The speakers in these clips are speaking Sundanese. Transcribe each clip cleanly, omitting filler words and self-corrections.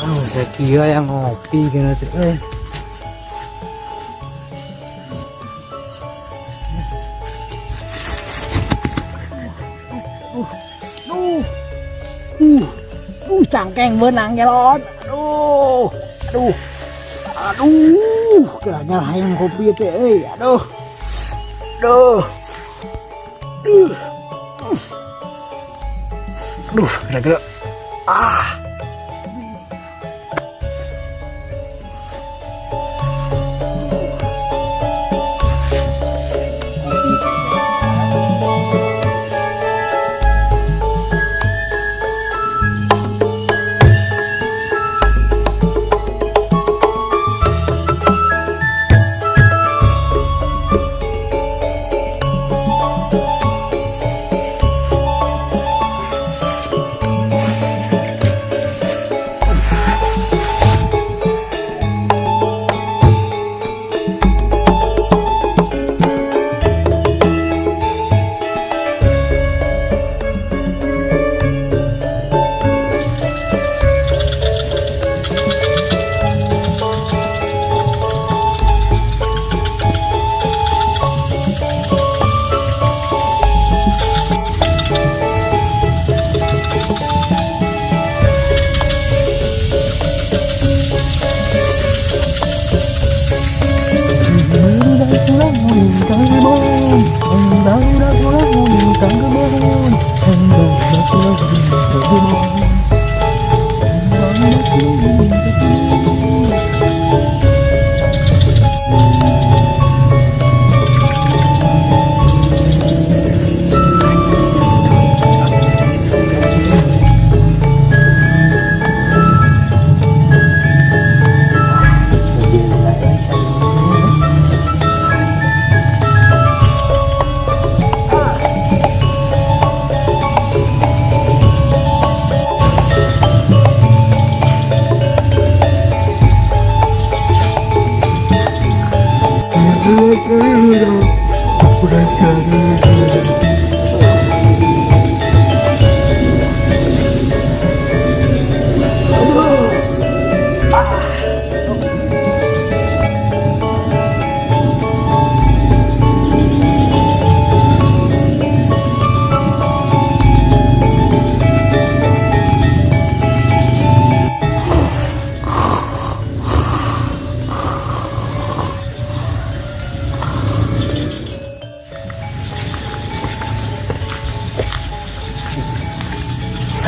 Oh, saya kira yang ngopi kena tuh. Eh. Duh. Cangkeng beunang gelon. Aduh. Aduh. Aduh, kayaknya hayang kopi teh euy. Aduh. Aduh. Aduh. Aduh, kira-kira. Ah.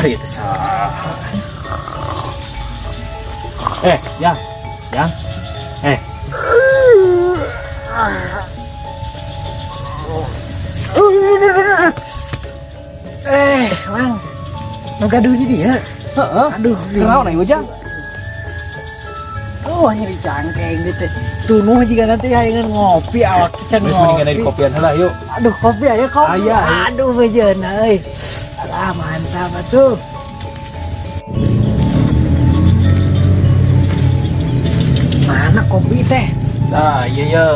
Hari itu saha? Eh, Yang, Yang, eh. Eh, Mang. Nu gaduh di dieu. Heeh. Aduh, Kunaon ieu, Jang? Oh, nyeri cangkeng gitu. Tunuh juga nanti hayangan ngopi awak can Geus mendingan ngopi. Di kopian heula yuk. Aduh, kopi aya kopi. Aya, aya. Aduh, bejeuna euy. Alah, mantap atuh. Mana kopi teh? Nah, iya ya.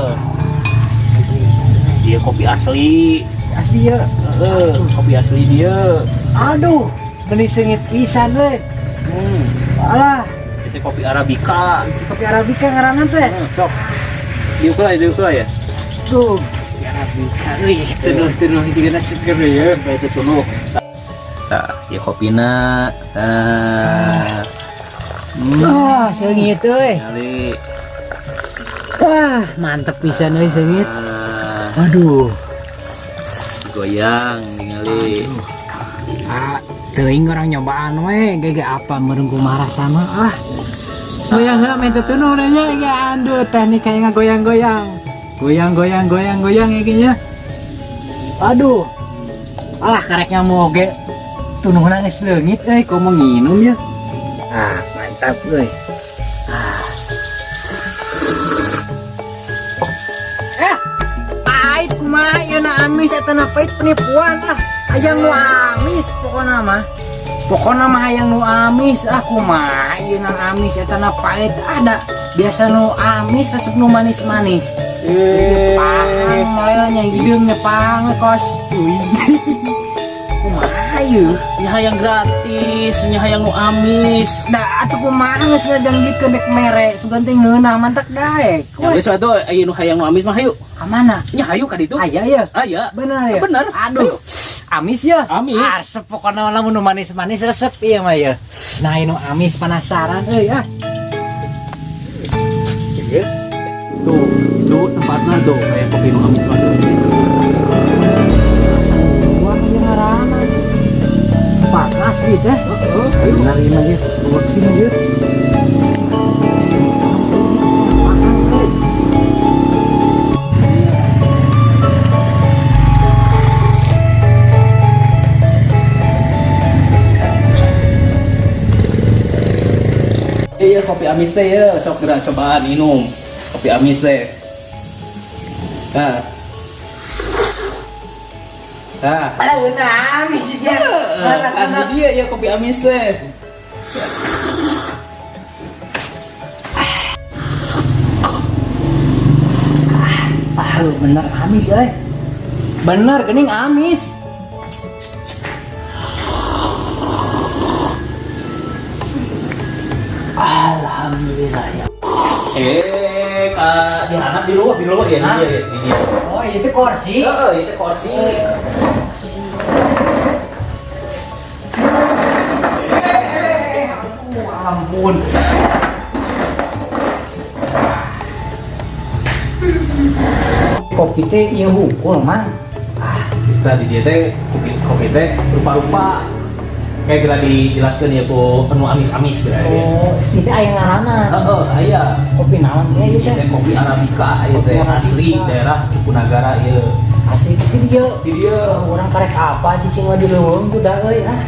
Dia kopi asli. Asli ya. Heeh, kopi asli dia. Aduh, meni seungit pisan we. Alah, Itu kopi Arabica. Kopi Arabica ngaranna teh. Sok. Diuk lah, diuk lah ya. Tuh, kopi Arabica euy, tunuh-tunuh juga seger ya. Sampai itu tunuh. Nah, ya kopina. Nah. Wah, seungit euy. Kali. Wah, mantep pisan euy seungit. Nah, Aduh. Goyang ningali. Ah, teuing urang nyobaan we, ge apa meureun kumaha rasana ah. Goyang heula main tunuh nya ya, aduh, teknik kayak ngagoyang-goyang. Goyang goyang goyang goyang ya nya. Aduh. Alah, kareknya mau ge tunuhna geus leungit euy, komo nginum ya. Ah, mantap euy. Ah. Eh, pahit kumaha ieu na amis eta na pahit, penipuan ah. Hayang nu amis pokona mah. Pokona mah hayang nu amis ah, kumaha ieu na amis eta na pahit, ada biasa nu amis resep nu manis-manis. Eh, pahang mulainya hideungnya pahang we kos. Uy. Kumaha ieu? Nya hayang gratis, nya hayang nu amis. Da atuh kumaha geus ngajanjikeun dek mere, sugan teh ngeunah mantak daek. Ya geus atuh aya nu hayang nu amis mah hayu. Ka mana? Nya hayu ka ditu. Aya ya? Aya. Bener ya? Bener. Aduh. Amis ya? Amis. Arsep pokoknya lamun nu manis-manis resep iya mah ya. Nah, nu amis penasaran euy ah. Tuh, tuh tempatnya tuh kayak kopi nu amis mah tuh. Wah, ieu ngaranna. Tempat asli teh. Heeh, ayo. Benar ieu mah ieu, sebuah ieu ieu. Asli, mahal euy. Iya kopi amis teh ya, sok geura cobaan minum. Kopi amis teh. Nah. Nah. Alah ngeunah amis ya. Kan di dia ya kopi amis teh. Ah, bener amis euy. Bener geuning amis. Alhamdulillah ya. Eh, ka di luar ya, di dia ya, di dia. Oh, itu kursi. Heeh, itu kursi. Aduh, ampun. Kopi teh ieu hungkul mah. Ah, kita di dia teh kopi kopi teh rupa-rupa. Kayak geura dijelaskeun ya ku anu amis-amis geura ya. Oh, itu aya ngaranna. Heeh, aya. Kopi naon teh ieu Ieu teh? teh kopi Arabica ieu teh Kopi asli Arabica. Daerah Cupunagara ieu. Asli itu dia. Di dia. Orang karek apa cicing mah di leuweung tuh dah euy ah.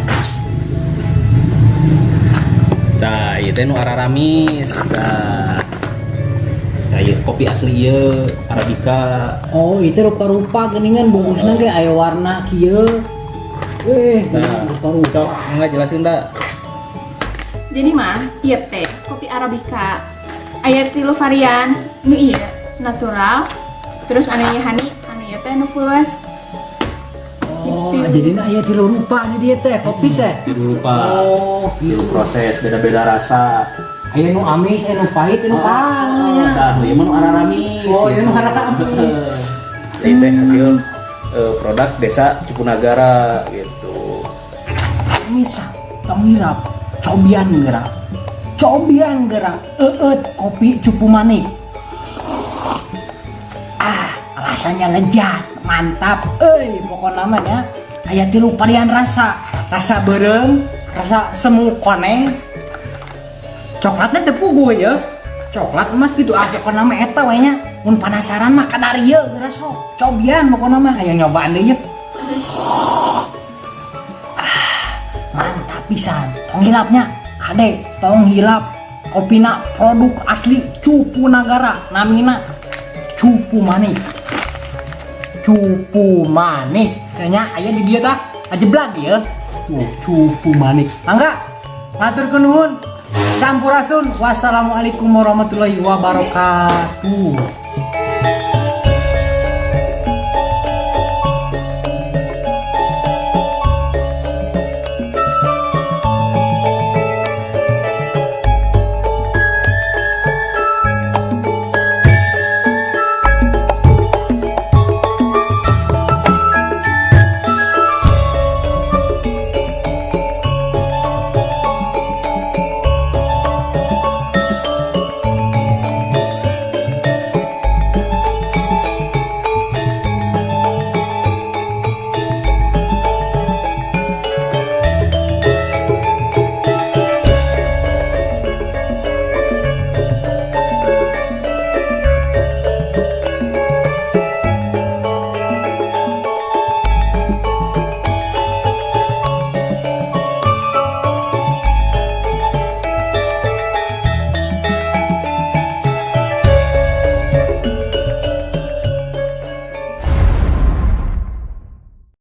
Nah, ieu teh nu araramis. Nah. Nah, ieu kopi asli ieu Arabica. Oh, itu rupa-rupa geuningan bungkusna ge aya warna kieu. Eh, Nah, rupa-rupa. Sok, enggak jelasin dah. Jadi mah, ieu teh kopi Arabica. Aya tilu varian, nu ieu natural, terus anu ieu honey, anu ieu teh nu fulus. Oh, Gitu. jadi aya tilu rupa di dieu teh, kopi teh. Tilu rupa. Oh, Tilu proses beda-beda rasa. Aya nu amis, aya nu pahit, aya nu pahit. Nah, nu ieu mah nu araramis. Oh, ieu nu araramis. Ini teh hasil produk desa Cupunagara gitu. Misa, tong hilap, cobian geura. Cobian geura, eueut kopi Cupu Manik. Ah, rasanya lezat, mantap. Euy, pokokna mah nya aya tilu varian rasa. Rasa beureum, rasa semu koneng. Coklatnya teu puguh ya. Coklat emas gitu ah pokokna mah eta we nya. Mun penasaran mah kadarieu geura sok. Cobian pokokna mah hayang nyobaan deui ye. Mantap pisan. Tong hilapnya, kade tong hilap kopina produk asli Cupunagara, namina Cupu Manik. Cupu Manik kayaknya aya di dieu tah ajeblak ya. Tuh, Cupu Manik. Mangga ngaturkeun nuhun. Sampurasun. Wassalamualaikum warahmatullahi wabarakatuh.